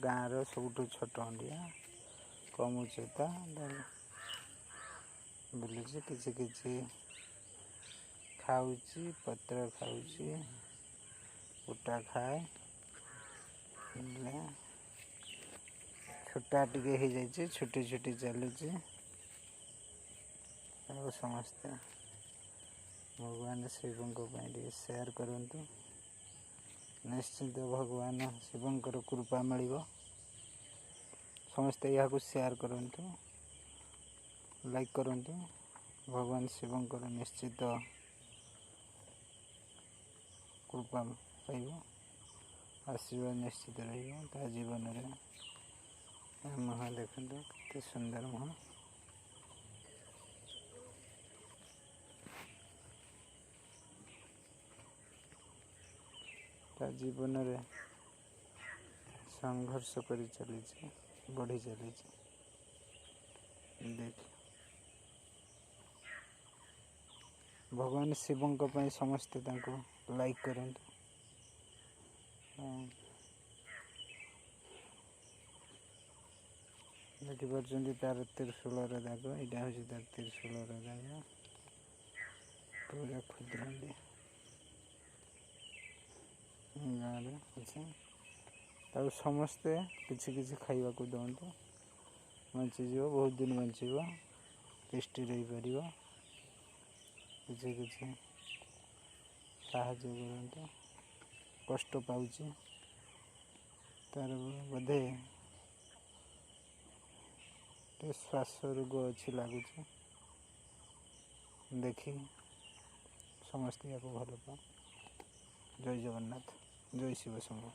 ଗାଁର ସବୁଠୁ ଛୋଟ ହଣ୍ଡିଆ, କମ୍ ଉଚ୍ଚତା ବୁଲୁଛି। କିଛି କିଛି ଖାଉଛି, ପତ୍ର ଖାଉଛି, କୁଟା ଖାଏ। ଛୋଟା ଟିକେ ହେଇଯାଇଛି, ଛୋଟି ଛୋଟି ଚାଲୁଛି। ଆଉ ସମସ୍ତେ ଭଗବାନ ଶିବଙ୍କ ପାଇଁ ଟିକେ ସେୟାର କରନ୍ତୁ। ନିଶ୍ଚିନ୍ତ ଭଗବାନ ଶିବଙ୍କର କୃପା ମିଳିବ। ସମସ୍ତେ ଏହାକୁ ସେୟାର କରନ୍ତୁ, ଲାଇକ୍ କରନ୍ତୁ। ଭଗବାନ ଶିବଙ୍କର ନିଶ୍ଚିତ କୃପା ପାଇବ, ଆଶୀର୍ବାଦ ନିଶ୍ଚିତ ରହିବ ତା ଜୀବନରେ। ମୁହଁ ଦେଖନ୍ତୁ, କେତେ ସୁନ୍ଦର ମୁହଁ। ତା ଜୀବନରେ ସଂଘର୍ଷ କରି ଚାଲିଛି, ବଢ଼ି ଚାଲିଛି। ଦେଖ, ଭଗବାନ ଶିବଙ୍କ ପାଇଁ ସମସ୍ତେ ତାଙ୍କୁ ଲାଇକ୍ କରନ୍ତୁ। ଦେଖିପାରୁଛନ୍ତି ତାର ତ୍ରିଶୂଳର ଦାଗ? ଏଇଟା ହେଉଛି ତାର ତ୍ରିଶୂଳର ଦାଗ। ପୁରା କ୍ଷୁଦ୍ର ଗାଁରେ ଅଛି। ତାକୁ ସମସ୍ତେ କିଛି କିଛି ଖାଇବାକୁ ଦିଅନ୍ତୁ, ବଞ୍ଚିଯିବ, ବହୁତ ଦିନ ବଞ୍ଚିବ, ତିଷ୍ଠି ରହିପାରିବ। କିଛି କିଛି ସାହାଯ୍ୟ କରନ୍ତୁ। କଷ୍ଟ ପାଉଛି, ତାର ବୋଧେ ଟିକେ ଶ୍ୱାସ ରୋଗ ଅଛି ଲାଗୁଛି ଦେଖି। ସମସ୍ତେ ୟାକୁ ଭଲ ପାଅ। ଜୟ ଜଗନ୍ନାଥ, ଜୟ ଶିବ ଶମ୍ଭୁ।